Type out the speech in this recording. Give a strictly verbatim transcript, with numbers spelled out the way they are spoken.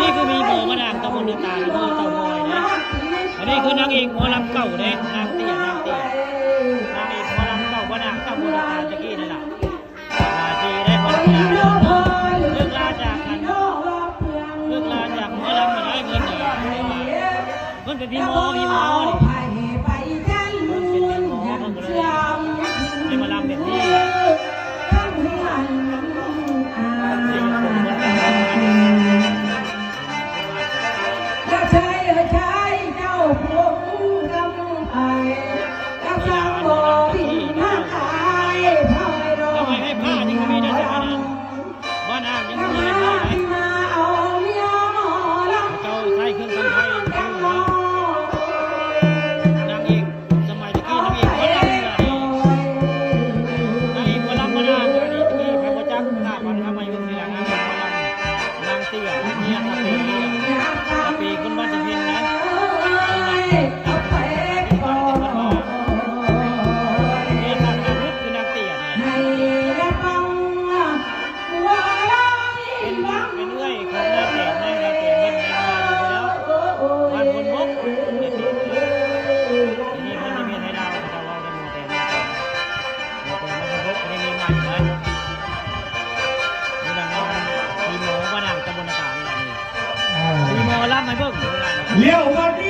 นี่คือมีหมอมาดามตำบลนาตาล หรือว่าเต่างอยนะ อันนี้คือนางเอกหมอลำเก่าเด้ นางเตี้ย นางเตี้ย นางเอกหมอลำเก่ามาดามตำบลนาตาลตะกี้นั่นล่ะ อ่า ที่ได้บริจาคเลิกลาจากกัน เลิกลาจากหมอลำมาได้เงินเนี่ย เพิ่นเป็นพี่หมอ พี่หมอนี่ เพิ่นเป็นพี่หมอ เพิ่นก็เลยได้มาลำแบบนี้ ทำไมให้ผ้านี่ก็มีได้ขนาดนั้น บ้านอ่างยังบ่มีผ้าไหน เจ้าใส่เครื่องทำไทย นางเอก สมัยตะกี้นางเอกหมอลำเนี่ยนี่ นางเอกหมอลำมาดามเนี่ยนี่ ตะกี้ใครบ่จัก ภาพมันทำไมเบิ่งทีหลัง นางเอกหมอลำ นางเตี้ย เนี่ย ตะปี ตะปีคนบ้านตะเพ็นนะ เนี่ย นางเอกคือนางเตี้ยเนี่ย เป็น เป็นเอื้อยของนาแตนนะ นาแตนเพิ่นเฮ็ดนาอยู่แล้ว บ้านโพนบก ทีนี้เพิ่นจะมีให้ดาว เขาเจ้าเว้าเรื่องนาแตน นาแตน นาแตนบ้านโพนบก อันนี้มีใหม่อยู่นะ นี่แหละเนาะ ทีมหมอบ้านอ่างตำบลนาตาลนี่แหละนี่ อ่า ทีมหมอลำให้เบิ่ง เลี้ยววันนี้